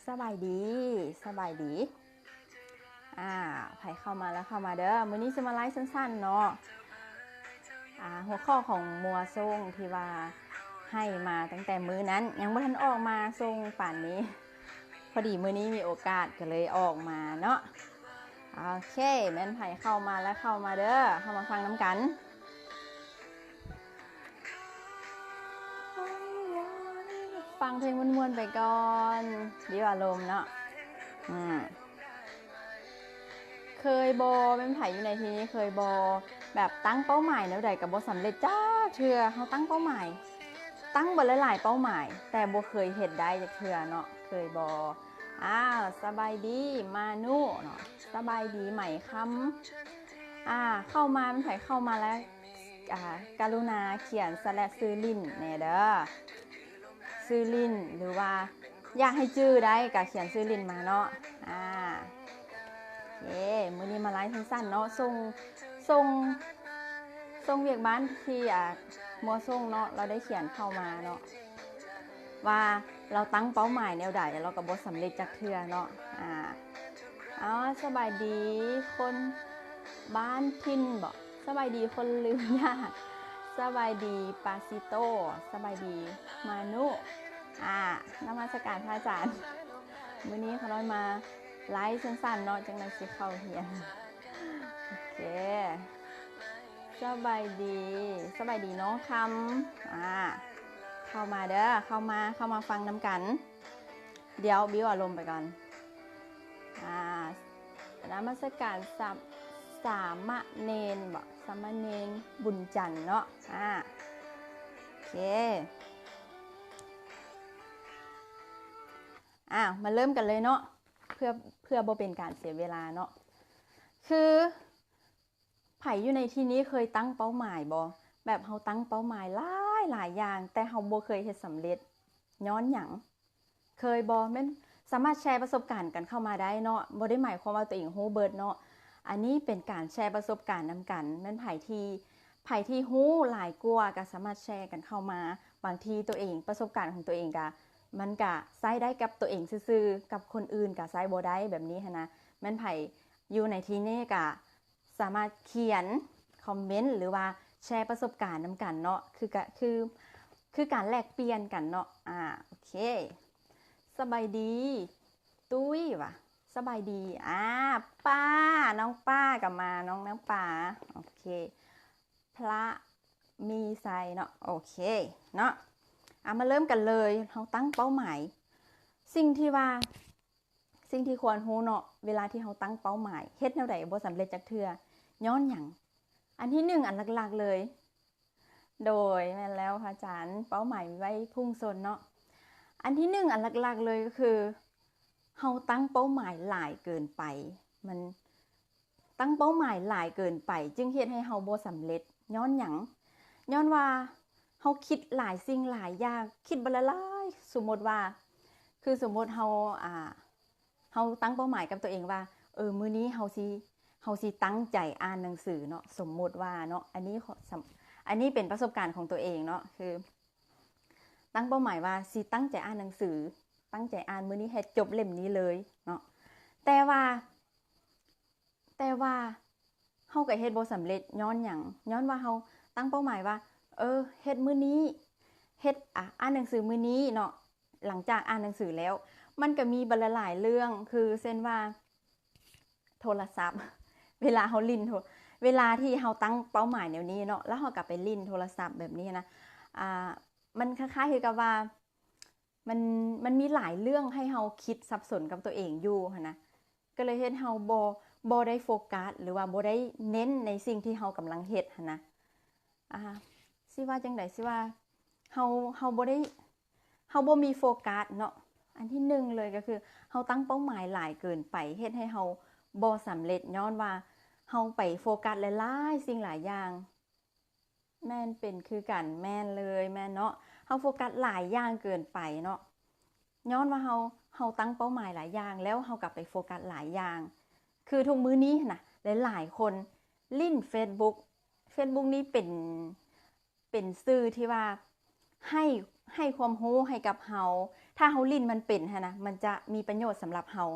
ສະບາຍດີ ສະບາຍດີ. ອ່າ ໃຜເຂົ້າມາແລ້ວເຂົ້າມາເດີ້. ມື້ນີ້ຊິມາໄລຟ໌ສັ້ນໆເນາະ. ອ່າ ຫົວຂໍ້ຂອງມົວໂຊງທີ່ວ່າໃຫ້ມາຕັ້ງແຕ່ມື້ນັ້ນ ຍັງບໍ່ທັນອອກມາສົ່ງປານນີ້. ພໍດີມື້ນີ້ມີໂອກາດກໍເລີຍອອກມາເນາະ. ໂອເຄ ແມ່ນໃຜເຂົ້າມາແລ້ວເຂົ້າມາເດີ້ ເຂົ້າມາຟັງນຳກັນ. ຟັງເພງມ່ວນໆໄປກ່ອນ ດິວອາລົມເນາະ. ອືມ ເຄີຍບໍ່ ແມ່ນໃຜຢູ່ໃນທີ່ນີ້ເຄີຍບໍ່ ແບບຕັ້ງເປົ້າໝາຍແນວໃດກໍບໍ່ສຳເລັດຈັກເທື່ອ? ເຮົາຕັ້ງເປົ້າໝາຍ ຕັ້ງເບິດຫຼາຍໆເປົ້າໝາຍ ແຕ່ບໍ່ເຄີຍເຮັດໄດ້ຈັກເທື່ອເນາະ ເຄີຍບໍ່? ອ້າວ ສະບາຍດີມານຸເນາະ ສະບາຍດີໄໝຄຳ. ອ່າ ເຂົ້າມາ ແມ່ນໃຜເຂົ້າມາແລ້ວ ອ່າ ກະລຸນາຂຽນສະແລະຊື່ຫຼິ້ນແດ່ເດີ້ ຊື່ຫຼິ້ນ ຫຼືວ່າຢາກໃຫ້ຈື່ໄດ້ກະຂຽນຊື່ຫຼິ້ນມາເນາະ. ອ່າ ເຄ ມື້ນີ້ມາໄລຟ໌ສັ້ນໆເນາະ ສົ່ງ ສົ່ງ ສົ່ງວຽກບ້ານທີ່ ອ່າ ມົວໂຊງເນາະ ລາວໄດ້ຂຽນເຂົ້າມາເນາະ ວ່າລາວຕັ້ງເປົ້າໝາຍແນວໃດ ແລ້ວລາວກໍບໍ່ສຳເລັດຈັກເທື່ອເນາະ. ອ່າ ອໍ ສະບາຍດີຄົນບ້ານຖິ່ນບໍ? ສະບາຍດີຄົນລືມຍາກ. ສະບາຍດີປາຊິໂຕ. ສະບາຍດີມານຸ. ອ່າ ນະມັດສະການພະອາຈານ. ມື້ນີ້ຂ້ານ້ອຍມາໄລຟ໌ສັ້ນໆເນາະ ຈັ່ງໃດຊິເຂົ້າຮຽນ. ໂອເຄ ສະບາຍດີ ສະບາຍດີນ້ອງຄຳ. ອ່າ ເຂົ້າມາເດີ້ ເຂົ້າມາ ເຂົ້າມາຟັງນຳກັນ. ດຽວບິວອາລົມໄປກ່ອນ. ອ່າ ນະມັດສະການສາ ສາມະເນນບໍ? ສາມະເນນບຸນຈັນເນາະ. ອ່າ ໂອເຄ ອ້າວ ມາເລີ່ມກັນເລີຍເນາະ ເພື່ອ ເພື່ອບໍ່ເປັນການເສຍເວລາເນາະ. ຄື ໃຜຢູ່ໃນທີ່ນີ້ເຄີຍຕັ້ງເປົ້າໝາຍບໍ່? ແບບເຮົາຕັ້ງເປົ້າໝາຍຫຼາຍໆຢ່າງ ແຕ່ເຮົາບໍ່ເຄີຍເຮັດສຳເລັດ ຍ້ອນຫຍັງ? ເຄີຍບໍ່? ແມ່ນສາມາດແຊປະສົບການກັນເຂົ້າມາໄດ້ເນາະ ບໍ່ໄດ້ໝາຍຄວາມວ່າຕົວເອງຮູ້ເບິດເນາະ. ອັນນີ້ເປັນການແຊປະສົບການນຳກັນ ແມ່ນໃຜທີ່ ໃຜທີ່ຮູ້ຫຼາຍກວ່າກໍສາມາດແຊກັນເຂົ້າມາ. ບາງທີຕົວເອງ ປະສົບການຂອງຕົວເອງກະ ມັນກະໃຊ້ໄດ້ກັບຕົວເອງຊື່ໆ ກັບຄົນອື່ນກະໃຊ້ບໍ່ໄດ້ ແບບນີ້ຫັ້ນນະ. ແມ່ນໃຜຢູ່ໃນທີ່ນີ້ກະ ສາມາດຂຽນຄອມເມັນ ຫຼືວ່າແຊປະສົບການນຳກັນເນາະ ຄືກະ ຄື ຄືການແລກປ່ຽນກັນເນາະ. ອ່າ ໂອເຄ ສະບາຍດີຕຸ້ຍຫວາ? ສະບາຍດີ ອ່າ ປ້າ ນ້ອງປ້າກໍມາ ນ້ອງ ນ້ອງປ້າ. ໂອເຄ ພະມີໄຊເນາະ. ໂອເຄເນາະ ອ່າ ມາເລີ່ມກັນເລີຍ. ເຮົາຕັ້ງເປົ້າໝາຍ ສິ່ງທີ່ວ່າ ສິ່ງທີ່ຄວນຮູ້ເນາະ ເວລາທີ່ເຮົາຕັ້ງເປົ້າໝາຍ ເຮັດແນວໃດບໍ່ສຳເລັດຈັກເທື່ອ ຍ້ອນຫຍັງ? ອັນທີໜຶ່ງ ອັນຫຼັກໆເລີຍ ໂດຍ ແມ່ນແລ້ວພະອາຈານ ເປົ້າໝາຍມີໄວ້ພຸ້ງຊົນເນາະ. ອັນທີໜຶ່ງ ອັນຫຼັກໆເລີຍກໍຄື ເຮົາຕັ້ງເປົ້າໝາຍຫຼາຍເກີນໄປ ມັນ ຕັ້ງເປົ້າໝາຍຫຼາຍເກີນໄປ ຈຶ່ງເຮັດໃຫ້ເຮົາບໍ່ສຳເລັດ. ຍ້ອນຫຍັງ? ຍ້ອນວ່າເຮົາຄິດຫຼາຍສິ່ງຫຼາຍຢ່າງ ຄິດເບິດຫຼາຍໆ. ສົມມຸດວ່າ ຄືສົມມຸດເຮົາ ອ່າ ເຮົາຕັ້ງເປົ້າໝາຍກັບຕົວເອງວ່າ ເອີ ມື້ນີ້ເຮົາຊິ ເຮົາຊິຕັ້ງໃຈອ່ານໜັງສືເນາະ ສົມມຸດວ່າເນາະ. ອັນນີ້ຂໍ ສຳ ອັນນີ້ເປັນປະສົບການຂອງຕົວເອງເນາະ ຄືຕັ້ງເປົ້າໝາຍວ່າຊິຕັ້ງໃຈອ່ານໜັງສື ຕັ້ງໃຈອ່ານມື້ນີ້ໃຫ້ຈົບເຫຼັ້ມນີ້ເລີຍເນາະ. ແຕ່ວ່າ ແຕ່ວ່າເຮົາກໍເຮັດບໍ່ສຳເລັດ. ຍ້ອນຫຍັງ? ຍ້ອນວ່າເຮົາຕັ້ງເປົ້າໝາຍວ່າ ເອີ ເຮັດມື້ນີ້ ເຮັດ ອ່າ ອ່ານໜັງສືມື້ນີ້ເນາະ. ຫຼັງຈາກອ່ານໜັງສືແລ້ວ ມັນກໍມີບັກຫຼາຍໆເລື່ອງ ຄືເຊັ່ນວ່າ ໂທລະສັບ ເວລາເຮົາຫຼິ້ນໂທ ເວລາທີ່ເຮົາຕັ້ງເປົ້າໝາຍແນວນີ້ເນາະ ແລ້ວເຮົາກໍໄປຫຼິ້ນໂທລະສັບແບບນີ້ນະ ອ່າ ມັນຄ້າຍໆຄືກັບວ່າ ມັນ ມັນມີຫຼາຍເລື່ອງໃຫ້ເຮົາຄິດສັບສົນກັບຕົວເອງຢູ່ຫັ້ນນະ ກໍເລີຍເຮັດໃຫ້ເຮົາບໍ່ ບໍ່ໄດ້ໂຟກັສ ຫຼືວ່າບໍ່ໄດ້ເນັ້ນໃນສິ່ງທີ່ເຮົາກຳລັງເຮັດຫັ້ນນະ. ອ່າ ຊິວ່າຈັ່ງໃດ? ຊິວ່າເຮົາ ເຮົາບໍ່ໄດ້ ເຮົາບໍ່ມີໂຟກັສເນາະ. ອັນທີໜຶ່ງເລີຍກໍຄື ເຮົາຕັ້ງເປົ້າໝາຍຫຼາຍເກີນໄປ ເຮັດໃຫ້ເຮົາບໍ່ສຳເລັດ ຍ້ອນວ່າເຮົາໄປໂຟກັສຫຼາຍໆສິ່ງຫຼາຍຢ່າງ. ແມ່ນເປັນຄືກັນ ແມ່ນເລີຍ ແມ່ນເນາະ ເຮົາໂຟກັສຫຼາຍຢ່າງເກີນໄປເນາະ ຍ້ອນວ່າເຮົາ ເຮົາຕັ້ງເປົ້າໝາຍຫຼາຍຢ່າງ ແລ້ວເຮົາກໍໄປໂຟກັສຫຼາຍຢ່າງ ຄືທຸກມື້ນີ້ຫັ້ນນະ ຫຼາຍໆຄົນຫຼິ້ນເຟສບຸກ ເຟສບຸກນີ້ເປັນ ເປັນສື່ທີ່ວ່າໃຫ້ ໃຫ້ຄວາມຮູ້ໃຫ້ກັບເຮົາ. ຖ້າເຮົາຫຼິ້ນມັນເປັນຫັ້ນນະ ມັນຈະມີປະໂຫຍດສຳລັບເຮົາ,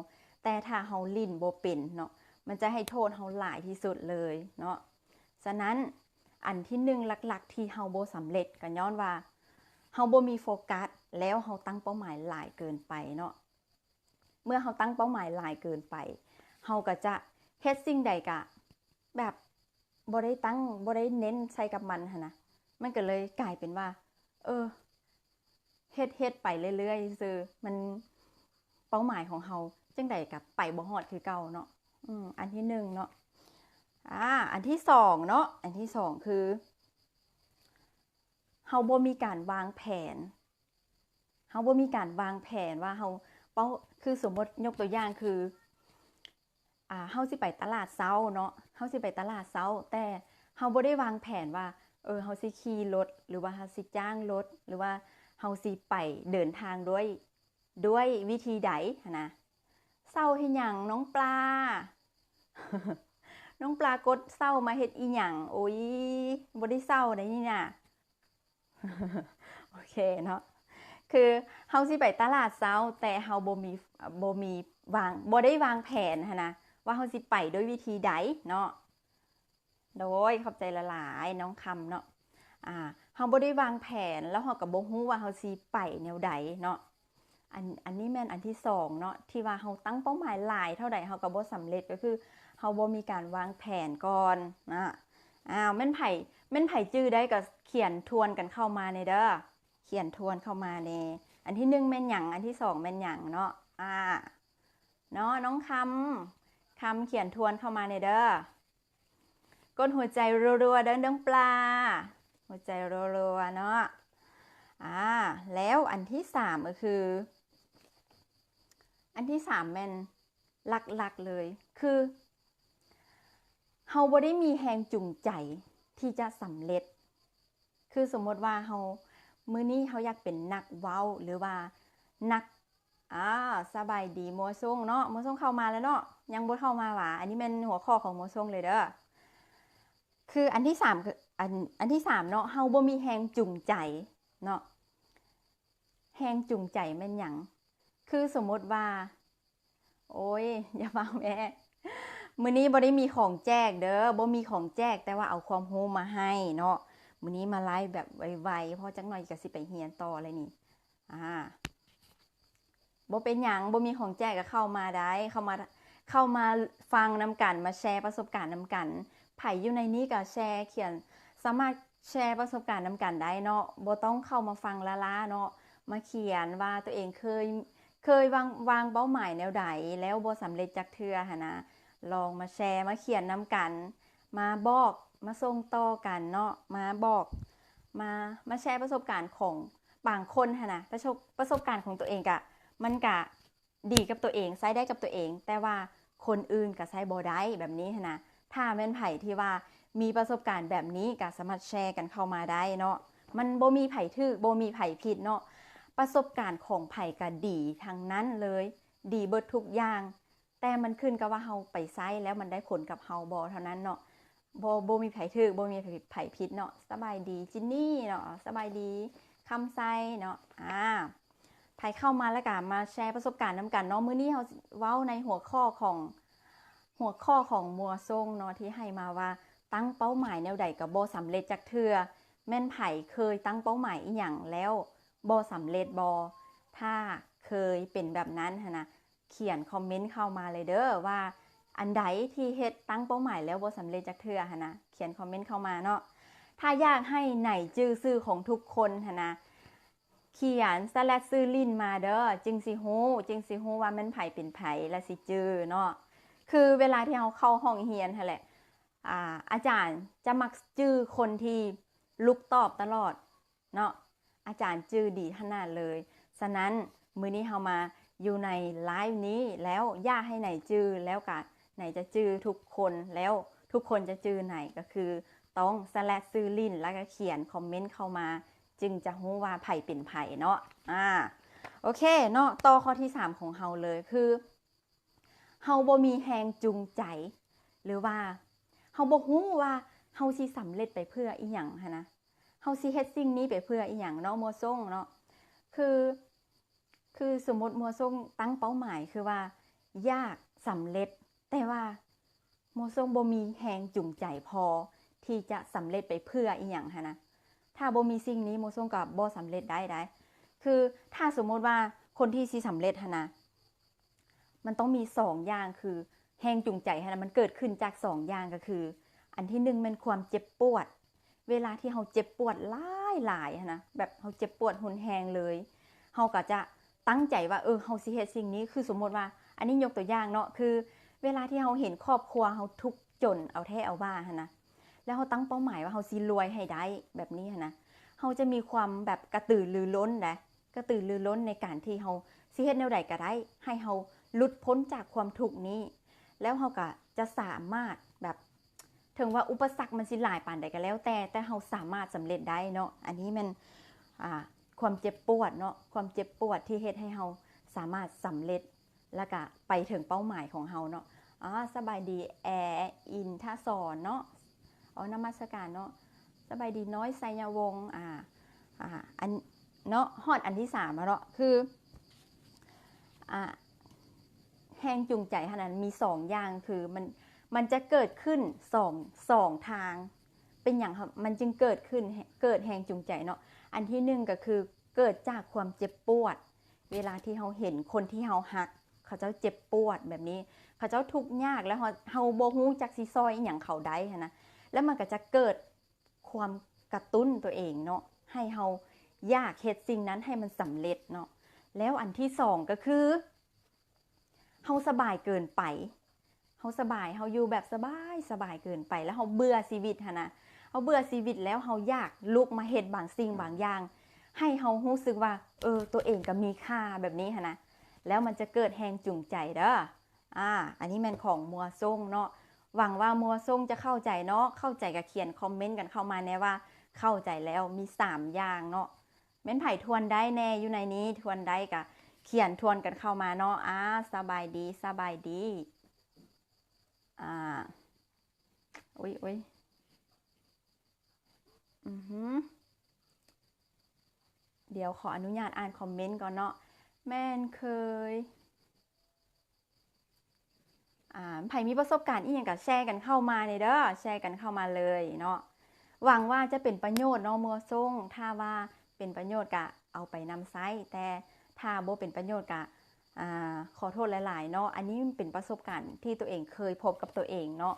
ແຕ່ຖ້າເຮົາຫຼິ້ນບໍ່ເປັນເນາະ ມັນຈະໃຫ້ໂທດເຮົາຫຼາຍທີ່ສຸດເລີຍເນາະ. ສະນັ້ນ ອັນທີໜຶ່ງຫຼັກໆທີ່ເຮົາບໍ່ສຳເລັດ ກໍຍ້ອນວ່າເຮົາບໍ່ມີໂຟກັສ ແລ້ວເຮົາຕັ້ງເປົ້າໝາຍຫຼາຍເກີນໄປເນາະ. ເມື່ອເຮົາຕັ້ງເປົ້າໝາຍຫຼາຍເກີນໄປ ເຮົາກໍຈະເຮັດສິ່ງໃດກະແບບບໍ່ໄດ້ຕັ້ງ ບໍ່ໄດ້ເນັ້ນໃສ່ກັບມັນຫັ້ນນະ. ມັນກໍເລີຍກາຍເປັນວ່າ ເອີ ເຮັດ ເຮັດໄປເລື້ອຍໆຊື່ໆ ມັນ ເປົ້າໝາຍຂອງເຮົາຈັ່ງໃດກໍໄປບໍ່ຮອດຄືເກົ່າເນາະ. ອືມ ອັນທີໜຶ່ງເນາະ. ອາ ອັນທີສອງເນາະ ອັນທີສອງຄື ເຮົາບໍ່ມີການວາງແຜນ ເຮົາບໍ່ມີການວາງແຜນວ່າເຮົາ ເປົ້າ ຄືສົມມຸດຍົກຕົວຢ່າງຄື ອາ ເຮົາຊິໄປຕະຫຼາດເຊົ້າເນາະ ເຮົາຊິໄປຕະຫຼາດເຊົ້າ ແຕ່ເຮົາບໍ່ໄດ້ວາງແຜນວ່າ ເອີ ເຮົາຊິຂີ່ລົດ ຫຼືວ່າເຮົາຊິຈ້າງລົດ ຫຼືວ່າເຮົາຊິໄປເດີນທາງດ້ວຍ ດ້ວຍວິທີໃດຫັ້ນນະ. ເຊົ້າເຮັດຫຍັງນ້ອງປາ? ນ້ອງປາກົດເຊົ້າມາເຮັດອີ່ຫຍັງ? ໂອ້ຍ ບໍ່ໄດ້ເຊົ້າໃດນີ້ນະ. ໂອເຄເນາະ ຄືເຮົາຊິໄປຕະຫຼາດເຊົ້າ ແຕ່ເຮົາບໍ່ມີ ບໍ່ມີວາງ ບໍ່ໄດ້ວາງແຜນຫັ້ນນະ ວ່າເຮົາຊິໄປດ້ວຍວິທີໃດເນາະ. ໂດຍ ຂອບໃຈຫຼາຍໆ ນ້ອງຄຳເນາະ. ອາ ເຮົາບໍ່ໄດ້ວາງແຜນ ແລ້ວເຮົາກໍບໍ່ຮູ້ວ່າເຮົາຊິໄປແນວໃດເນາະ. ອັນ ອັນນີ້ແມ່ນອັນທີສອງເນາະ ທີ່ວ່າເຮົາຕັ້ງເປົ້າໝາຍຫຼາຍເທົ່າໃດ ເຮົາກໍບໍ່ສຳເລັດ ກໍຄືເຮົາບໍ່ມີການວາງແຜນກ່ອນນະ. ອ້າວ ແມ່ນໃຜ ແມ່ນໃຜຈື່ໄດ້ກໍຂຽນທວນກັນເຂົ້າມາແດ່ເດີ ຂຽນທວນເຂົ້າມາແດ່. ອັນທີໜຶ່ງແມ່ນຫຍັງ ອັນທີສອງແມ່ນຫຍັງເນາະ. ອາ ເນາະ ນ້ອງຄຳ ຄຳຂຽນທວນເຂົ້າມາແດ່ເດີ. ກົດຫົວໃຈລັວໆເດີ ເດີ ປາ ຫົວໃຈລັວໆເນາະ. ອາ ແລ້ວອັນທີສາມກໍຄື ອັນທີສາມແມ່ນຫຼັກໆເລີຍ ຄືເຮົາບໍ່ໄດ້ມີແຮງຈູງໃຈທີ່ຈະສຳເລັດ. ຄືສົມມຸດວ່າເຮົາ ມື້ນີ້ເຮົາຢາກເປັນນັກເວົ້າ ຫຼືວ່ານັກ ອາ ສະບາຍດີມົວຊົງເນາະ ມົວຊົງເຂົ້າມາແລ້ວເນາະ ຍັງບໍ່ເຂົ້າມາຫວາ? ອັນນີ້ແມ່ນຫົວຂໍ້ຂອງມົວຊົງເລີຍເດີ. ຄືອັນທີສາມ ຄື ອັນ ອັນທີສາມເນາະ ເຮົາບໍ່ມີແຮງຈູງໃຈເນາະ. ແຮງຈູງໃຈແມ່ນຫຍັງ? ຄືສົມມຸດວ່າ ໂອ້ຍ ຢ່າເວົ້າແມ້ ມື້ນີ້ບໍ່ໄດ້ມີຂອງແຈກເດີ ບໍ່ມີຂອງແຈກ ແຕ່ວ່າເອົາຄວາມຮູ້ມາໃຫ້ເນາະ. ມື້ນີ້ມາໄລຟ໌ແບບໄວໆ ເພາະຈັກໜ່ອຍກໍຊິໄປຮຽນຕໍ່ແລ້ວນີ້. ອາ ບໍ່ເປັນຫຍັງ ບໍ່ມີຂອງແຈກກໍເຂົ້າມາໄດ້ ເຂົ້າມາ ເຂົ້າມາຟັງນຳກັນ ມາແຊປະສົບການນຳກັນ. ໃຜຢູ່ໃນນີ້ກໍແຊ ຂຽນ ສາມາດແຊປະສົບການນຳກັນໄດ້ເນາະ ບໍ່ຕ້ອງເຂົ້າມາຟັງລ້າໆເນາະ ມາຂຽນວ່າຕົວເອງເຄີຍ ເຄີຍວາງ ວາງເປົ້າໝາຍແນວໃດ ແລ້ວບໍ່ສຳເລັດຈັກເທື່ອຫັ້ນນະ. ລອງມາແຊ ມາຂຽນນຳກັນ ມາບອກ ມາສົ່ງຕໍ່ກັນເນາະ ມາບອກ ມາ ມາແຊປະສົບການຂອງບາງຄົນຫັ້ນນະ. ປະສົບ ປະສົບການຂອງຕົວເອງກະ ມັນກະ ດີກັບຕົວເອງ ໃຊ້ໄດ້ກັບຕົວເອງ ແຕ່ວ່າຄົນອື່ນກໍໃຊ້ບໍ່ໄດ້ ແບບນີ້ຫັ້ນນະ. ຖ້າແມ່ນໃຜທີ່ວ່າມີປະສົບການແບບນີ້ ກໍສາມາດແຊກັນເຂົ້າມາໄດ້ເນາະ. ມັນບໍ່ມີໃຜຖືກ ບໍ່ມີໃຜຜິດເນາະ. ປະສົບການຂອງໃຜກໍດີທັງນັ້ນເລີຍ ດີເບິດທຸກຢ່າງ ແຕ່ມັນຂຶ້ນກັບວ່າເຮົາໄປໃຊ້ແລ້ວມັນໄດ້ຜົນກັບເຮົາບໍ່ເທົ່ານັ້ນເນາະ. ບໍ່ ບໍ່ມີໃຜຖືກ ບໍ່ມີໃຜ ໃຜຜິດເນາະ. ສະບາຍດີຈິນນີ້ເນາະ ສະບາຍດີຄຳໄຊເນາະ. ອາ ໃຜເຂົ້າມາແລ້ວກະມາແຊປະສົບການນຳກັນເນາະ. ມື້ນີ້ເຮົາເວົ້າໃນຫົວຂໍ້ຂອງ ຫົວຂໍ້ຂອງມົວຊົງເນາະ ທີ່ໃຫ້ມາວ່າ ຕັ້ງເປົ້າໝາຍແນວໃດກໍບໍ່ສຳເລັດຈັກເທື່ອ. ແມ່ນໃຜເຄີຍຕັ້ງເປົ້າໝາຍອີ່ຫຍັງແລ້ວບໍ່ສຳເລັດບໍ່? ຖ້າເຄີຍເປັນແບບນັ້ນຫັ້ນນະ ຂຽນຄອມເມັນເຂົ້າມາເລີຍເດີ ວ່າອັນໃດທີ່ເຮັດ ຕັ້ງເປົ້າໝາຍແລ້ວບໍ່ສຳເລັດຈັກເທື່ອຫັ້ນນະ ຂຽນຄອມເມັນເຂົ້າມາເນາະ. ຖ້າຢາກໃຫ້ໄນຈື່ຊື່ຂອງທຸກຄົນຫັ້ນນະ ຂຽນສະແລັດຊື່ຫຼິ້ນມາເດີ ຈຶ່ງຊິຮູ້ ຈຶ່ງຊິຮູ້ວ່າແມ່ນໃຜເປັນໃຜ ແລະຊິຈື່ເນາະ. ຄືເວລາທີ່ເຮົາເຂົ້າຫ້ອງຮຽນຫັ້ນແຫຼະ ອາ ອາຈານຈະມັກຈື່ຄົນທີ່ລຸກຕອບຕະຫຼອດ ເນາະ ອາຈານຈື່ດີຂະໜາດເລີຍ. ສະນັ້ນ ມື້ນີ້ເຮົາມາຢູ່ໃນໄລຟ໌ນີ້ແລ້ວ ຢາກໃຫ້ໄນຈື່ ແລ້ວກະໄນຈະຈື່ທຸກຄົນ ແລ້ວທຸກຄົນຈະຈື່ໄນ ກໍຄືຕ້ອງສະແລັດຊື່ຫຼິ້ນ ແລ້ວກະຂຽນຄອມເມັນເຂົ້າມາ ຈຶ່ງຈະຮູ້ວ່າໃຜເປັນໃຜເນາະ. ອາ ໂອເຄເນາະ ຕໍ່ຂໍ້ທີສາມຂອງເຮົາເລີຍ ຄື ເຮົາບໍ່ມີແຮງຈູງໃຈ ຫຼືວ່າເຮົາບໍ່ຮູ້ວ່າເຮົາຊິສຳເລັດໄປເພື່ອອີ່ຫຍັງຫັ້ນນະ ເຮົາຊິເຮັດສິ່ງນີ້ໄປເພື່ອອີ່ຫຍັງເນາະ ມົວຊົງເນາະ. ຄື ຄືສົມມຸດມົວຊົງຕັ້ງເປົ້າໝາຍຄືວ່າຢາກສຳເລັດ ແຕ່ວ່າມົວຊົງບໍ່ມີແຮງຈູງໃຈພໍທີ່ຈະສຳເລັດໄປເພື່ອອີ່ຫຍັງຫັ້ນນະ. ຖ້າບໍ່ມີສິ່ງນີ້ມົວຊົງກໍບໍ່ສຳເລັດໄດ້ໃດ໋. ຄືຖ້າສົມມຸດວ່າຄົນທີ່ຊິສຳເລັດຫັ້ນນະ ມັນຕ້ອງມີສອງຢ່າງ ຄືແຮງຈູງໃຈຫັ້ນນະ ມັນເກີດຂຶ້ນຈາກສອງຢ່າງ ກໍຄື ອັນທີໜຶ່ງແມ່ນຄວາມເຈັບປວດ ເວລາທີ່ເຮົາເຈັບປວດຫຼາຍໆຫັ້ນນະ ແບບເຮົາເຈັບປວດຮຸນແຮງເລີຍ ເຮົາກໍຈະຕັ້ງໃຈວ່າ ເອີ ເຮົາຊິເຮັດສິ່ງນີ້. ຄືສົມມຸດວ່າ ອັນນີ້ຍົກຕົວຢ່າງເນາະ ຄືເວລາທີ່ເຮົາເຫັນຄອບຄົວເຮົາທຸກຈົນເອົາແທ້ເອົາວ່າຫັ້ນນະ ແລ້ວເຮົາຕັ້ງເປົ້າໝາຍວ່າເຮົາຊິລວຍໃຫ້ໄດ້ແບບນີ້ຫັ້ນນະ ເຮົາຈະມີຄວາມແບບກະຕືລືລົ້ນໃດ໋ ກະຕືລືລົ້ນໃນການທີ່ເຮົາຊິເຮັດແນວໃດກໍໄດ້ ໃຫ້ເຮົາຫຼຸດພົ້ນຈາກຄວາມທຸກນີ້ ແລ້ວເຮົາກໍຈະສາມາດແບບ ເຖິງວ່າອຸປະສັກມັນຊິຫຼາຍປານໃດກໍແລ້ວແຕ່ ແຕ່ເຮົາສາມາດສຳເລັດໄດ້ເນາະ. ອັນນີ້ແມ່ນ ອ່າ ຄວາມເຈັບປວດເນາະ ຄວາມເຈັບປວດທີ່ເຮັດໃຫ້ເຮົາສາມາດສຳເລັດ ແລ້ວກະໄປເຖິງເປົ້າໝາຍຂອງເຮົາເນາະ. ອາ ສະບາຍດີແອອິນທະສອນເນາະ ອໍ ນະມັດສະການເນາະ ສະບາຍດີນ້ອຍໄຊຍະວົງ. ອາ ອາ ອັນເນາະ ຮອດອັນທີສາມແລ້ວເນາະ ຄື ອາ ແຮງຈູງໃຈຫັ້ນນະມີສອງຢ່າງ ຄືມັນ ມັນຈະເກີດຂຶ້ນສອງ ສອງທາງ. ເປັນຫຍັງມັນຈຶ່ງເກີດຂຶ້ນ ເກີດແຮງຈູງໃຈເນາະ? ອັນທີໜຶ່ງກໍຄືເກີດຈາກຄວາມເຈັບປວດ ເວລາທີ່ເຮົາເຫັນຄົນທີ່ເຮົາຮັກ ເຂົາເຈົ້າເຈັບປວດແບບນີ້ ເຂົາເຈົ້າທຸກຍາກ ແລ້ວເຮົາ ເຮົາບໍ່ຮູ້ຈັກຊິຊ່ອຍອີ່ຫຍັງເຂົາໄດ້ຫັ້ນນະ ແລ້ວມັນກໍຈະເກີດຄວາມກະຕຸ້ນຕົວເອງເນາະ ໃຫ້ເຮົາຢາກເຮັດສິ່ງນັ້ນໃຫ້ມັນສຳເລັດເນາະ. ແລ້ວອັນທີສອງກໍຄື ເຮົາສະບາຍເກີນໄປ ເຮົາສະບາຍ ເຮົາຢູ່ແບບສະບາຍ ສະບາຍເກີນໄປ ແລ້ວເຮົາເບື່ອຊີວິດຫັ້ນນະ ເຮົາເບື່ອຊີວິດແລ້ວເຮົາຢາກລຸກມາເຮັດບາງສິ່ງບາງຢ່າງ ໃຫ້ເຮົາຮູ້ສຶກວ່າ ເອີ ຕົວເອງກໍມີຄ່າແບບນີ້ຫັ້ນນະ ແລ້ວມັນຈະເກີດແຮງຈູງໃຈເດີ້. ອາ ອັນນີ້ແມ່ນຂອງມົວຊົງເນາະ ຫວັງວ່າມົວຊົງຈະເຂົ້າໃຈເນາະ ເຂົ້າໃຈກໍຂຽນຄອມເມັນກັນເຂົ້າມາແດ່ວ່າເຂົ້າໃຈແລ້ວ ມີສາມຢ່າງເນາະ. ແມ່ນໃຜທວນໄດ້ແດ່ຢູ່ໃນນີ້ ທວນໄດ້ກະຂຽນທວນກັນເຂົ້າມາເນາະ. ອາ ສະບາຍດີ ສະບາຍດີ. ອາ ໂອ້ຍ ໂອ້ຍ ອືຫື ດຽວຂໍອະນຸຍາດອ່ານຄອມເມັນກ່ອນເນາະ. ແມ່ນເຄີຍ ອາ ໃຜມີປະສົບການອີ່ຫຍັງກໍແຊກັນເຂົ້າມາແດ່ເດີ້ ແຊກັນເຂົ້າມາເລີຍເນາະ. ຫວັງວ່າຈະເປັນປະໂຫຍດເນາະ ມົວຊົງ ຖ້າວ່າເປັນປະໂຫຍດກະເອົາໄປນຳໃຊ້ ແຕ່ຖ້າບໍ່ເປັນປະໂຫຍດກະ ອາ ຂໍໂທດຫຼາຍໆເນາະ. ອັນນີ້ເປັນປະສົບການທີ່ຕົວເອງເຄີຍພົບກັບຕົວເອງເນາະ.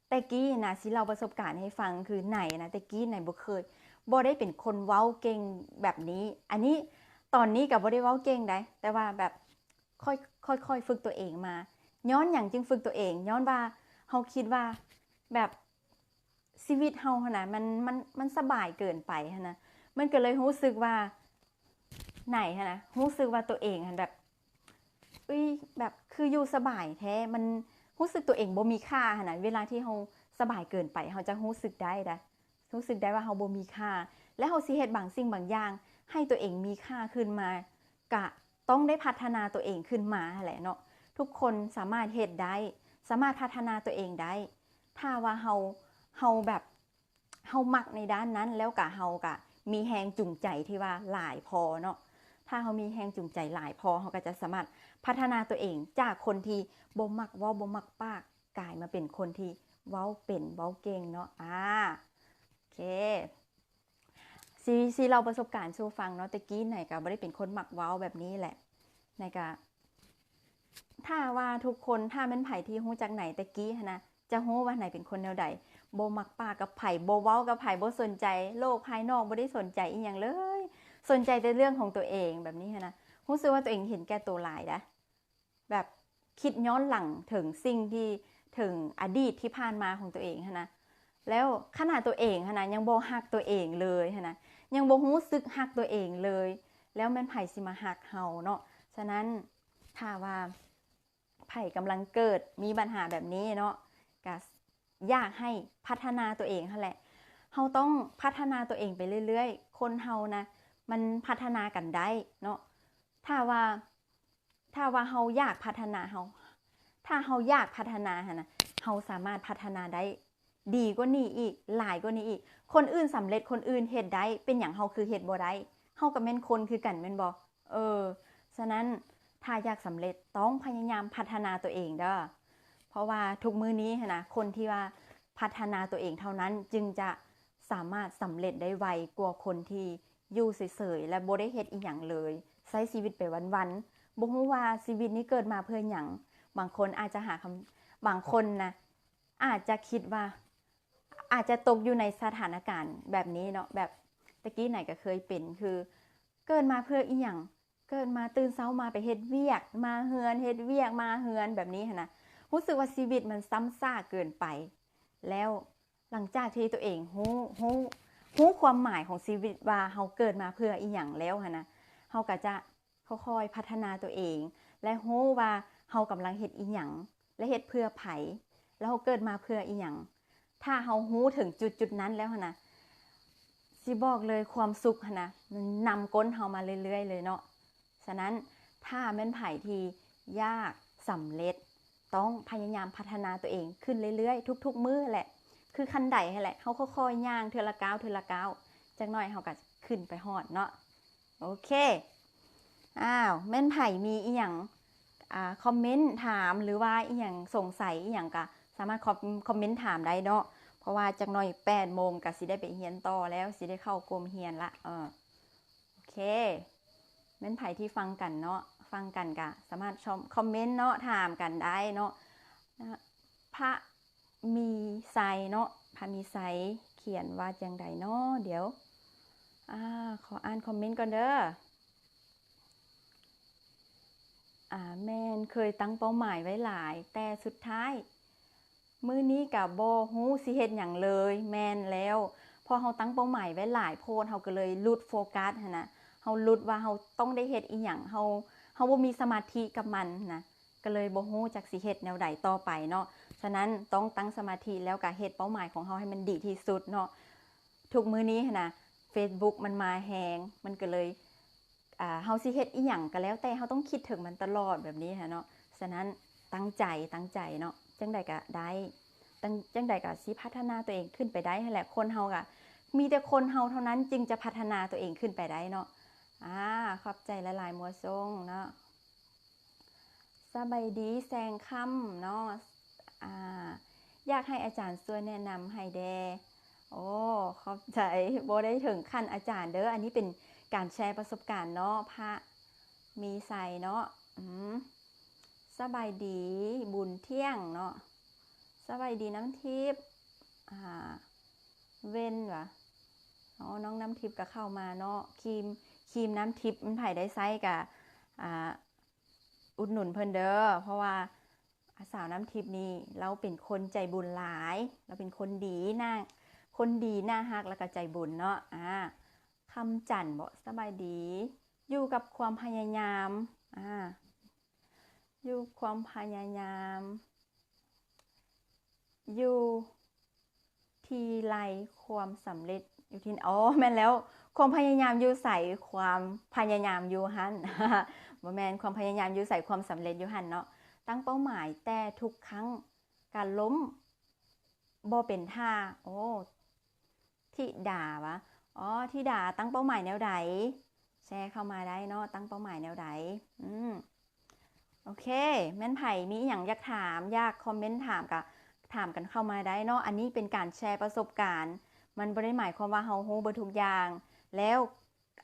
ແຕ່ກີ້ນະ ຊິເລົ່າປະສົບການໃຫ້ຟັງ ຄືໄນນະ ແຕ່ກີ້ໄນບໍ່ເຄີຍ ບໍ່ໄດ້ເປັນຄົນເວົ້າເກັ່ງແບບນີ້. ອັນນີ້ຕອນນີ້ກໍບໍ່ໄດ້ເວົ້າເກັ່ງໃດ ແຕ່ວ່າແບບ ຄ່ອຍ ຄ່ອຍໆຝຶກຕົວເອງມາ. ຍ້ອນຫຍັງຈຶ່ງຝຶກຕົວເອງ? ຍ້ອນວ່າເຮົາຄິດວ່າແບບຊີວິດເຮົາຫັ້ນນະ ມັນ ມັນ ມັນສະບາຍເກີນໄປຫັ້ນນະ ມັນກໍເລີຍຮູ້ສຶກວ່າ ໄນຫັ້ນນະ ຮູ້ສຶກວ່າຕົວເອງຫັ້ນແບບ ອຸ້ຍ ແບບຄືຢູ່ສະບາຍແທ້ ມັນຮູ້ສຶກຕົວເອງບໍ່ມີຄ່າຫັ້ນນະ. ເວລາທີ່ເຮົາສະບາຍເກີນໄປ ເຮົາຈະຮູ້ສຶກໄດ້ໃດ ຮູ້ສຶກໄດ້ວ່າເຮົາບໍ່ມີຄ່າ ແລະ ເຮົາຊິເຮັດບາງສິ່ງບາງຢ່າງໃຫ້ຕົວເອງມີຄ່າຂຶ້ນມາ ກະຕ້ອງໄດ້ພັດທະນາຕົວເອງຂຶ້ນມາຫັ້ນແຫຼະເນາະ. ທຸກຄົນສາມາດເຮັດໄດ້ ສາມາດພັດທະນາຕົວເອງໄດ້ ຖ້າວ່າເຮົາ ເຮົາແບບ ເຮົາມັກໃນດ້ານນັ້ນ ແລ້ວກະເຮົາກະມີແຮງຈູງໃຈທີ່ວ່າຫຼາຍພໍເນາະ. ຖ້າເຮົາມີແຮງຈູງໃຈຫຼາຍພໍ ເຮົາກໍຈະສາມາດພັດທະນາຕົວເອງ ຈາກຄົນທີ່ບໍ່ມັກເວົ້າ ບໍ່ມັກປາກ ກາຍມາເປັນຄົນທີ່ເວົ້າເປັນ ເວົ້າເກັ່ງເນາະ. ອາ ໂອເຄ ຊິ ຊິເລົ່າປະສົບການສູ່ຟັງເນາະ. ແຕ່ກີ້ໄນກໍບໍ່ໄດ້ເປັນຄົນມັກເວົ້າແບບນີ້ແຫຼະ ໄນກໍ ຖ້າວ່າທຸກຄົນ ຖ້າແມ່ນໃຜທີ່ຮູ້ຈັກໄນແຕ່ກີ້ຫັ້ນນະ ຈະຮູ້ວ່າໄນເປັນຄົນແນວໃດ ບໍ່ມັກປາກກັບໃຜ ບໍ່ເວົ້າກັບໃຜ ບໍ່ສົນໃຈໂລກພາຍນອກ ບໍ່ໄດ້ສົນໃຈອີ່ຫຍັງເລີຍ ສົນໃຈແຕ່ເລື່ອງຂອງຕົວເອງແບບນີ້ຫັ້ນນະ. ຮູ້ສຶກວ່າຕົວເອງເຫັນແກ່ໂຕຫຼາຍໃດ ແບບຄິດຍ້ອນຫຼັງເຖິງສິ່ງທີ່ ເຖິງອະດີດທີ່ຜ່ານມາຂອງຕົວເອງຫັ້ນນະ ແລ້ວຂະໜາດຕົວເອງຫັ້ນນະ ຍັງບໍ່ຮັກຕົວເອງເລີຍຫັ້ນນະ ຍັງບໍ່ຮູ້ສຶກຮັກຕົວເອງເລີຍ ແລ້ວແມ່ນໃຜຊິມາຮັກເຮົາເນາະ. ສະນັ້ນ ຖ້າວ່າໃຜກຳລັງເກີດມີບັນຫາແບບນີ້ເນາະ ກະຢາກໃຫ້ພັດທະນາຕົວເອງຫັ້ນແຫຼະ ເຮົາຕ້ອງພັດທະນາຕົວເອງໄປເລື້ອຍໆ. ຄົນເຮົານະ ມັນພັດທະນາກັນໄດ້ເນາະ ຖ້າວ່າ ຖ້າວ່າເຮົາຢາກພັດທະນາ ເຮົາ ຖ້າເຮົາຢາກພັດທະນາຫັ້ນນະ ເຮົາສາມາດພັດທະນາໄດ້ດີກວ່ານີ້ອີກ ຫຼາຍກວ່ານີ້ອີກ. ຄົນອື່ນສຳເລັດ ຄົນອື່ນເຮັດໄດ້ ເປັນຫຍັງເຮົາຄືເຮັດບໍ່ໄດ້? ເຮົາກໍແມ່ນຄົນຄືກັນແມ່ນບໍ່? ເອີ ສະນັ້ນ ຖ້າຢາກສຳເລັດ ຕ້ອງພະຍາຍາມພັດທະນາຕົວເອງເດີ້ ເພາະວ່າທຸກມື້ນີ້ຫັ້ນນະ ຄົນທີ່ວ່າພັດທະນາຕົວເອງເທົ່ານັ້ນ ຈຶ່ງຈະສາມາດສຳເລັດໄດ້ໄວກວ່າຄົນທີ່ຢູ່ເສີຍໆ ແລະ ບໍ່ໄດ້ເຮັດອີ່ຫຍັງເລີຍ ໃຊ້ຊີວິດໄປວັນໆ ບໍ່ຮູ້ວ່າຊີວິດນີ້ເກີດມາເພື່ອຫຍັງ. ບາງຄົນອາດຈະຫາຄຳ ບາງຄົນນະ ອາດຈະຄິດວ່າ ອາດຈະຕົກຢູ່ໃນສະຖານະການແບບນີ້ເນາະ ແບບຕະກີ້ໄນກໍເຄີຍເປັນ ຄືເກີດມາເພື່ອອີ່ຫຍັງ? ເກີດມາຕື່ນເຊົ້າມາໄປເຮັດວຽກ ມາເຮືອນ ເຮັດວຽກ ມາເຮືອນ ແບບນີ້ຫັ້ນນະ ຮູ້ສຶກວ່າຊີວິດມັນຊ້ຳຊາກເກີນໄປ ແລ້ວຫຼັງຈາກທີ່ຕົວເອງຮູ້ ຮູ້ ຮູ້ຄວາມໝາຍຂອງຊີວິດວ່າເຮົາເກີດມາເພື່ອອີ່ຫຍັງແລ້ວຫັ້ນນະ ເຮົາກໍຈະຄ່ອຍໆພັດທະນາຕົວເອງ ແລະ ຮູ້ວ່າເຮົາກຳລັງເຮັດອີ່ຫຍັງ ແລະ ເຮັດເພື່ອໃຜ ແລ້ວເຮົາເກີດມາເພື່ອອີ່ຫຍັງ. ຖ້າເຮົາຮູ້ເຖິງຈຸດໆນັ້ນແລ້ວຫັ້ນນະ ຊິບອກເລີຍ ຄວາມສຸກຫັ້ນນະ ມັນນຳກົ້ນເຮົາມາເລື້ອຍໆເລີຍເນາະ. ສະນັ້ນ ຖ້າແມ່ນໃຜທີ່ຢາກສຳເລັດ ຕ້ອງພະຍາຍາມພັດທະນາຕົວເອງຂຶ້ນເລື້ອຍໆ ທຸກໆມື້ແຫຼະ ຄືຂັ້ນໄດຫັ້ນແຫຼະ ເຮົາຄ່ອຍໆຍ່າງເທື່ອລະກ້າວ ເທື່ອລະກ້າວ ຈັກໜ້ອຍເຮົາກໍຂຶ້ນໄປຮອດເນາະ. ໂອເຄ ອ້າວ ແມ່ນໃຜມີອີ່ຫຍັງ ອ່າ ຄອມເມັນຖາມ ຫຼືວ່າອີ່ຫຍັງສົງໄສອີ່ຫຍັງກະສາມາດຄອມ ຄອມເມັນຖາມໄດ້ເນາະ ເພາະວ່າຈັກໜ້ອຍແປດໂມງກະຊິໄດ້ໄປຮຽນຕໍ່ແລ້ວ ຊິໄດ້ເຂົ້າກົມຮຽນລະ. ເອີ ໂອເຄ ແມ່ນໃຜທີ່ຟັງກັນເນາະ ຟັງກັນກະສາມາດຄອມເມັນເນາະ ຖາມກັນໄດ້ເນາະ. ພະມີໄຊເນາະ ພະມີໄຊຂຽນວ່າຈັ່ງໃດເນາະ? ດຽວ ອາ ຂໍອ່ານຄອມເມັນກ່ອນເດີ້. ອາ ແມ່ນເຄີຍຕັ້ງເປົ້າໝາຍໄວ້ຫຼາຍ ແຕ່ສຸດທ້າຍມື້ນີ້ກະບໍ່ຮູ້ຊິເຮັດຫຍັງເລີຍ. ແມ່ນແລ້ວ ເພາະເຮົາຕັ້ງເປົ້າໝາຍໄວ້ຫຼາຍໂພດ ເຮົາກໍເລີຍຫຼຸດໂຟກັສຫັ້ນນະ ເຮົາຫຼຸດວ່າເຮົາຕ້ອງໄດ້ເຮັດອີ່ຫຍັງ ເຮົາ ເຮົາບໍ່ມີສະມາທິກັບມັນນະ ກໍເລີຍບໍ່ຮູ້ຈັກຊິເຮັດແນວໃດຕໍ່ໄປເນາະ. ສະນັ້ນ ຕ້ອງຕັ້ງສະມາທິ ແລ້ວກະເຮັດເປົ້າໝາຍຂອງເຮົາໃຫ້ມັນດີທີ່ສຸດເນາະ. ທຸກມື້ນີ້ຫັ້ນນະ ເຟສບຸກມັນມາແຮງ ມັນກໍເລີຍ ອ່າ ເຮົາຊິເຮັດອີ່ຫຍັງກໍແລ້ວແຕ່ ເຮົາຕ້ອງຄິດເຖິງມັນຕະຫຼອດແບບນີ້ຫັ້ນເນາະ. ສະນັ້ນ ຕັ້ງໃຈ ຕັ້ງໃຈເນາະ ຈັ່ງໃດກໍໄດ້ ຈັ່ງ ຈັ່ງໃດກໍຊິພັດທະນາຕົວເອງຂຶ້ນໄປໄດ້ຫັ້ນແຫຼະ. ຄົນເຮົາກໍມີແຕ່ຄົນເຮົາເທົ່ານັ້ນຈຶ່ງຈະພັດທະນາຕົວເອງຂຶ້ນໄປໄດ້ເນາະ. ອາ ຂອບໃຈຫຼາຍໆ ມົວຊົງເນາະ. ສະບາຍດີແສງຄຳເນາະ ອາ ຢາກໃຫ້ອາຈານຊ່ວຍແນະນຳໃຫ້ແດ່. ໂອ້ ຂອບໃຈ ບໍ່ໄດ້ເຖິງຂັ້ນອາຈານເດີ້ ອັນນີ້ເປັນການແຊປະສົບການເນາະ. ພະມີໄຊເນາະ ອືມ ສະບາຍດີບຸນທ່ຽງເນາະ ສະບາຍດີນ້ຳທິບ ອາ ເວັນຫວາ ອໍ ນ້ອງນ້ຳທິບກໍເຂົ້າມາເນາະ. ຄຣີມ ຄຣີມນ້ຳທິບ ມັນໃຜໄດ້ໃຊ້ກະ ອາ ອຸດໜູນເພິ່ນເດີ້ ເພາະວ່າ ອາ ສາວນ້ຳທິບນີ້ ລາວເປັນຄົນໃຈບຸນຫຼາຍ ລາວເປັນຄົນດີ ໜ້າ ຄົນດີ ໜ້າຮັກ ແລ້ວກໍໃຈບຸນເນາະ. ອາ ຄຳຈັນບໍ ສະບາຍດີ ຢູ່ກັບຄວາມພະຍາຍາມ ອາ ຢູ່ຄວາມພະຍາຍາມ ຢູ່ທີ່ໃດຄວາມສຳເລັດຢູ່ທີ່ ອໍ ແມ່ນແລ້ວ ຄວາມພະຍາຍາມຢູ່ໃສ ຄວາມພະຍາຍາມຢູ່ຫັ້ນ ບໍ່ແມ່ນ ຄວາມພະຍາຍາມຢູ່ໃສ ຄວາມສຳເລັດຢູ່ຫັ້ນເນາະ. ຕັ້ງເປົ້າໝາຍແຕ່ທຸກຄັ້ງກະລົ້ມບໍ່ເປັນທ່າ. ໂອ້ ທິດາຫວາ ອໍ ທິດາຕັ້ງເປົ້າໝາຍແນວໃດ? ແຊເຂົ້າມາໄດ້ເນາະ ຕັ້ງເປົ້າໝາຍແນວໃດ? ອືມ ໂອເຄ ແມ່ນໃຜມີອີ່ຫຍັງຢາກຖາມ ຢາກຄອມເມັນຖາມ ກະຖາມກັນເຂົ້າມາໄດ້ເນາະ. ອັນນີ້ເປັນການແຊປະສົບການ ມັນບໍ່ໄດ້ໝາຍຄວາມວ່າເຮົາຮູ້ເບິດທຸກຢ່າງ ແລ້ວ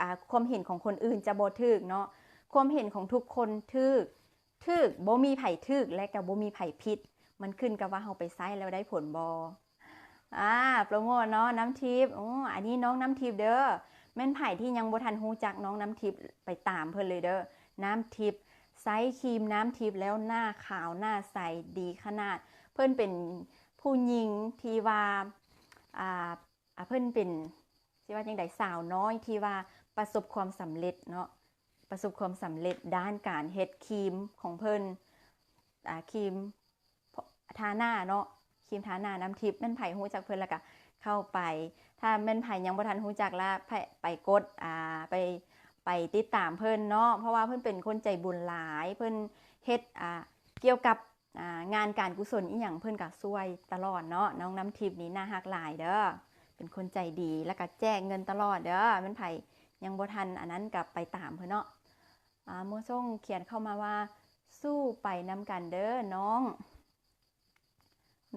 ອາ ຄວາມເຫັນຂອງຄົນອື່ນຈະບໍ່ຖືກເນາະ. ຄວາມເຫັນຂອງທຸກຄົນຖືກ ຖືກ ບໍ່ມີໃຜຖືກ ແລະ ກໍບໍ່ມີໃຜຜິດ ມັນຂຶ້ນກັບວ່າເຮົາໄປໃຊ້ແລ້ວໄດ້ຜົນບໍ່. ອາ ໂປຣໂມດເນາະ ນ້ຳທິບ. ໂອ້ ອັນນີ້ນ້ອງນ້ຳທິບເດີ້ ແມ່ນໃຜທີ່ຍັງບໍ່ທັນຮູ້ຈັກນ້ອງນ້ຳທິບ ໄປຕາມເພິ່ນເລີຍເດີ້. ນ້ຳທິບ ໃຊ້ຄຣີມນ້ຳທິບແລ້ວໜ້າຂາວໜ້າໃສດີຂະໜາດ. ເພິ່ນເປັນຜູ້ຍິງທີ່ວ່າ ອາ ອາ ເພິ່ນເປັນ ຊິວ່າຈັ່ງໃດ ສາວນ້ອຍທີ່ວ່າປະສົບຄວາມສຳເລັດເນາະ ປະສົບຄວາມສຳເລັດດ້ານການເຮັດຄຣີມຂອງເພິ່ນ ອາ ຄຣີມທາໜ້າເນາະ ຄຣີມທາໜ້ານ້ຳທິບ. ແມ່ນໃຜຮູ້ຈັກເພິ່ນລະກະເຂົ້າໄປ ຖ້າແມ່ນໃຜຍັງບໍ່ທັນຮູ້ຈັກລະ ໄປ ໄປກົດ ອາ ໄປ ໄປຕິດຕາມເພິ່ນເນາະ ເພາະວ່າເພິ່ນເປັນຄົນໃຈບຸນຫຼາຍ ເພິ່ນເຮັດ ອາ ກ່ຽວກັບ ອາ ງານການກຸສົນອີ່ຫຍັງເພິ່ນກະຊ່ວຍຕະຫຼອດເນາະ. ນ້ອງນ້ຳທິບນີ້ໜ້າຮັກຫຼາຍເດີ້ ເປັນຄົນໃຈດີ ແລ້ວກະແຈກເງິນຕະຫຼອດເດີ້. ແມ່ນໃຜ ຍັງບໍ່ທັນອັນນັ້ນກໍໄປຕາມເພິ່ນເນາະ. ອ່າ ມົວຊົງຂຽນເຂົ້າມາວ່າ ສູ້ໄປນຳກັນເດີນ້ອງ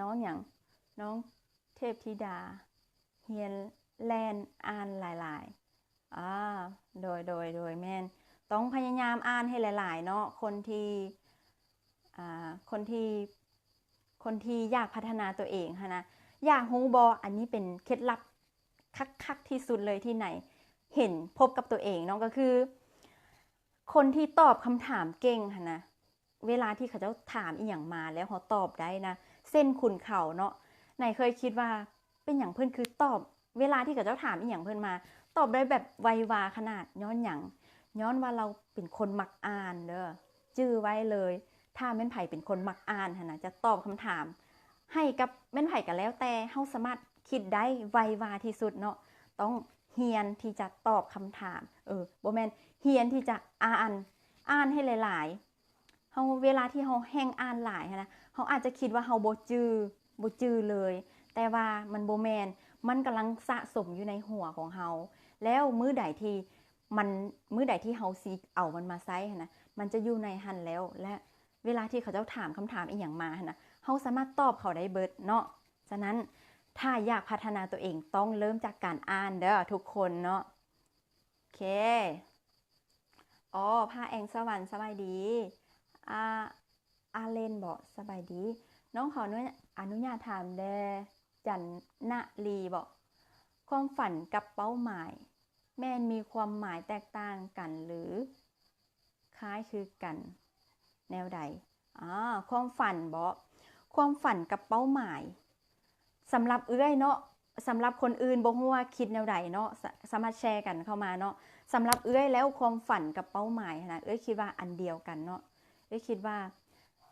ນ້ອງຫຍັງ? ນ້ອງເທບທິດາ ຮຽນແລ່ນອ່ານຫຼາຍໆ. ອາ ໂດຍ ໂດຍ ໂດຍ ແມ່ນ ຕ້ອງພະຍາຍາມອ່ານໃຫ້ຫຼາຍໆເນາະ ຄົນທີ່ ອ່າ ຄົນທີ່ ຄົນທີ່ຢາກພັດທະນາຕົວເອງຫັ້ນນະ. ຢາກຮູ້ບໍ່? ອັນນີ້ເປັນເຄັດລັບຄັກໆທີ່ສຸດເລີຍທີ່ໃນເຫັນພົບກັບຕົວເອງເນາະ ກໍຄືຄົນທີ່ຕອບຄຳຖາມເກັ່ງຫັ້ນນະ ເວລາທີ່ເຂົາເຈົ້າຖາມອີ່ຫຍັງມາແລ້ວເຮົາຕອບໄດ້ນະ ເຊັ່ນ ຂຸນເຂົາເນາະ ໃນເຄີຍຄິດວ່າເປັນຫຍັງເພິ່ນຄືຕອບ ເວລາທີ່ເຂົາເຈົ້າຖາມອີ່ຫຍັງເພິ່ນມາ ຕອບໄດ້ແບບໄວວາຂະໜາດ. ຍ້ອນຫຍັງ? ຍ້ອນວ່າລາວເປັນຄົນມັກອ່ານເດີ ຈື່ໄວ້ເລີຍ ຖ້າແມ່ນໃຜເປັນຄົນມັກອ່ານຫັ້ນນະ ຈະຕອບຄຳຖາມໃຫ້ກັບແມ່ນໃຜກໍແລ້ວແຕ່ ເຮົາສາມາດຄິດໄດ້ໄວວາທີ່ສຸດເນາະ. ຕ້ອງຮຽນທີ່ຈະຕອບຄຳຖາມ ເອີ ບໍ່ແມ່ນ ຮຽນທີ່ຈະອ່ານ ອ່ານໃຫ້ຫຼາຍໆ. ເຮົາ ເວລາທີ່ເຮົາແຮ່ງອ່ານຫຼາຍຫັ້ນນະ ເຮົາອາດຈະຄິດວ່າເຮົາບໍ່ຈື່ ບໍ່ຈື່ເລີຍ ແຕ່ວ່າມັນບໍ່ແມ່ນ ມັນກຳລັງສະສົມຢູ່ໃນຫົວຂອງເຮົາ ແລ້ວມື້ໃດທີ່ມັນ ມື້ໃດທີ່ເຮົາຊິເອົາມັນມາໃຊ້ຫັ້ນນະ ມັນຈະຢູ່ໃນຫັ້ນແລ້ວ ແລະ ເວລາທີ່ເຂົາເຈົ້າຖາມຄຳຖາມອີ່ຫຍັງມາຫັ້ນນະ ເຮົາສາມາດຕອບເຂົາໄດ້ເບິດເນາະ. ສະນັ້ນ ຖ້າຢາກພັດທະນາຕົວເອງ ຕ້ອງເລີ່ມຈາກການອ່ານເດີທຸກຄົນເນາະ. ໂອເຄ ອໍ ພາແອງສະຫວັນ ສະບາຍດີ. ອາ ອາເລນບໍ ສະບາຍດີ. ນ້ອງຂໍອະນຸ ອະນຸຍາດຖາມແດ່ ຈັນນະລີບໍ ຄວາມຝັນກັບເປົ້າໝາຍ ແມ່ນມີຄວາມໝາຍແຕກຕ່າງກັນ ຫຼື ຄ້າຍຄືກັນແນວໃດ? ອາ ຄວາມຝັນບໍ ຄວາມຝັນກັບເປົ້າໝາຍ ສຳລັບເອື້ອຍເນາະ ສຳລັບຄົນອື່ນບໍ່ຮູ້ວ່າຄິດແນວໃດເນາະ ສະ ສາມາດແຊກັນເຂົ້າມາເນາະ. ສຳລັບເອື້ອຍແລ້ວ ຄວາມຝັນກັບເປົ້າໝາຍຫັ້ນນະ ເອື້ອຍຄິດວ່າອັນດຽວກັນເນາະ. ເອື້ອຍຄິດວ່າ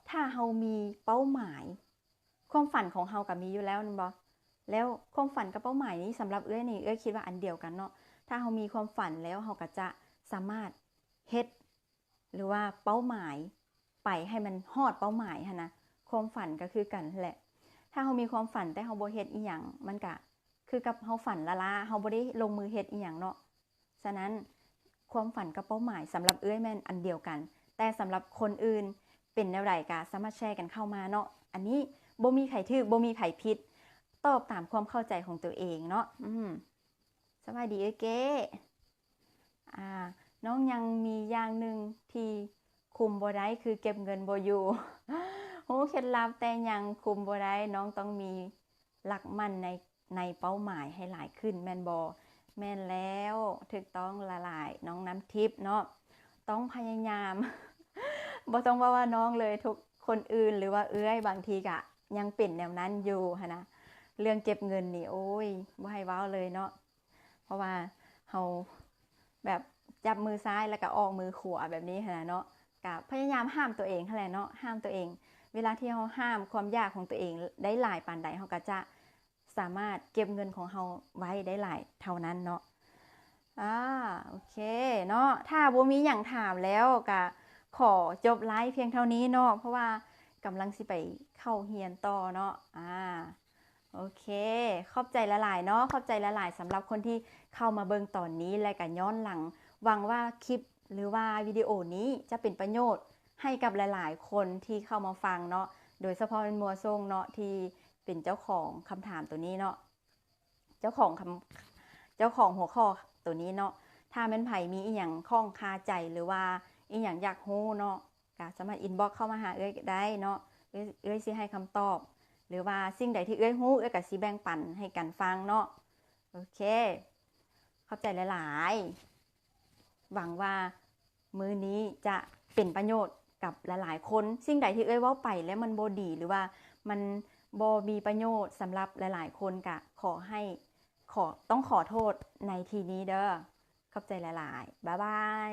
ຖ້າເຮົາມີເປົ້າໝາຍ ຄວາມຝັນຂອງເຮົາກໍມີຢູ່ແລ້ວແມ່ນບໍ່? ແລ້ວຄວາມຝັນກັບເປົ້າໝາຍນີ້ ສຳລັບເອື້ອຍນີ້ ເອື້ອຍຄິດວ່າອັນດຽວກັນເນາະ. ຖ້າເຮົາມີຄວາມຝັນແລ້ວ ເຮົາກໍຈະສາມາດເຮັດ ຫຼືວ່າເປົ້າໝາຍໄປໃຫ້ມັນຮອດເປົ້າໝາຍຫັ້ນນະ. ຄວາມຝັນກໍຄືກັນແຫຼະ ຖ້າເຮົາມີຄວາມຝັນແຕ່ເຮົາບໍ່ເຮັດອີ່ຫຍັງ ມັນກະຄືກັບເຮົາຝັນລ້າໆ ເຮົາບໍ່ໄດ້ລົງມືເຮັດອີ່ຫຍັງເນາະ. ສະນັ້ນ ຄວາມຝັນກັບເປົ້າໝາຍສຳລັບເອື້ອຍແມ່ນອັນດຽວກັນ ແຕ່ສຳລັບຄົນອື່ນເປັນແນວໃດກະສາມາດແຊກັນເຂົ້າມາເນາະ. ອັນນີ້ບໍ່ມີໃຜຖືກ ບໍ່ມີໃຜຜິດ ຕອບຕາມຄວາມເຂົ້າໃຈຂອງຕົວເອງເນາະ. ອືມ ສະບາຍດີເອື້ອຍເກ້. ອາ ນ້ອງຍັງມີຢ່າງໜຶ່ງທີ່ຄຸມບໍ່ໄດ້ ຄືເກັບເງິນບໍ່ຢູ່. ຮູ້ເຄັດລັບແຕ່ຍັງຄຸມບໍ່ໄດ້ ນ້ອງຕ້ອງມີຫຼັກໝັ້ນໃນ ໃນເປົ້າໝາຍໃຫ້ຫຼາຍຂຶ້ນແມ່ນບໍ່? ແມ່ນແລ້ວ ຖືກຕ້ອງຫຼາຍໆ ນ້ອງນ້ຳທິບເນາະ. ຕ້ອງພະຍາຍາມ ບໍ່ຕ້ອງເວົ້າວ່ານ້ອງເລີຍ ທຸກຄົນອື່ນ ຫຼືວ່າເອື້ອຍ ບາງທີກະຍັງເປັນແນວນັ້ນຢູ່ຫັ້ນນະ. ເລື່ອງເກັບເງິນນີ້ ໂອ້ຍ ບໍ່ໃຫ້ເວົ້າເລີຍເນາະ. ເພາະວ່າເຮົາແບບຈັບມືຊ້າຍແລ້ວກໍອອກມືຂວາແບບນີ້ຫັ້ນນະເນາະ. ກະພະຍາຍາມຫ້າມຕົວເອງຫັ້ນແຫຼະເນາະ ຫ້າມຕົວເອງ. ເວລາທີ່ເຮົາຫ້າມຄວາມຢາກຂອງຕົວເອງໄດ້ຫຼາຍປານໃດ ເຮົາກໍຈະສາມາດເກັບເງິນຂອງເຮົາໄວ້ໄດ້ຫຼາຍເທົ່ານັ້ນເນາະ. ອາ ໂອເຄເນາະ ຖ້າບໍ່ມີຫຍັງຖາມແລ້ວ ກະຂໍຈົບໄລຟ໌ພຽງເທົ່ານີ້ເນາະ ເພາະວ່າກຳລັງຊິໄປເຂົ້າຮຽນຕໍ່ເນາະ. ອາ ໂອເຄ ຂອບໃຈຫຼາຍໆເນາະ ຂອບໃຈຫຼາຍໆສຳລັບຄົນທີ່ເຂົ້າມາເບິ່ງຕອນນີ້ ແລະກະຍ້ອນຫຼັງ. ຫວັງວ່າຄລິບ ຫຼືວ່າວິດີໂອນີ້ຈະເປັນປະໂຫຍດໃຫ້ກັບຫຼາຍໆຄົນທີ່ເຂົ້າມາຟັງເນາະ ໂດຍສະເພາະແມ່ນມົວຊົງເນາະ ທີ່ເປັນເຈົ້າຂອງຄຳຖາມໂຕນີ້ເນາະ ເຈົ້າຂອງຄຳ ເຈົ້າຂອງຫົວຂໍ້ໂຕນີ້ເນາະ. ຖ້າແມ່ນໃຜມີອີ່ຫຍັງຂ້ອງຄາໃຈ ຫຼືວ່າອີ່ຫຍັງຢາກຮູ້ເນາະ ກະສາມາດອິນບັອກເຂົ້າມາຫາເອື້ອຍໄດ້ເນາະ ເອື້ອຍ ເອື້ອຍຊິໃຫ້ຄຳຕອບ ຫຼືວ່າສິ່ງໃດທີ່ເອື້ອຍຮູ້ ເອື້ອຍກະຊິແບ່ງປັນໃຫ້ກັນຟັງເນາະ. ໂອເຄ ຂອບໃຈຫຼາຍໆ ຫວັງວ່າມື້ນີ້ຈະເປັນປະໂຫຍດກັບຫຼາຍໆຄົນ. ສິ່ງໃດທີ່ເອື້ອຍເວົ້າໄປແລ້ວມັນບໍ່ດີ ຫຼືວ່າມັນບໍ່ມີປະໂຫຍດສຳລັບຫຼາຍໆຄົນ ກະຂໍໃຫ້ ຂໍ ຕ້ອງຂໍໂທດໃນທີ່ນີ້ເດີ. ຂອບໃຈຫຼາຍໆ ບາຍບາຍ.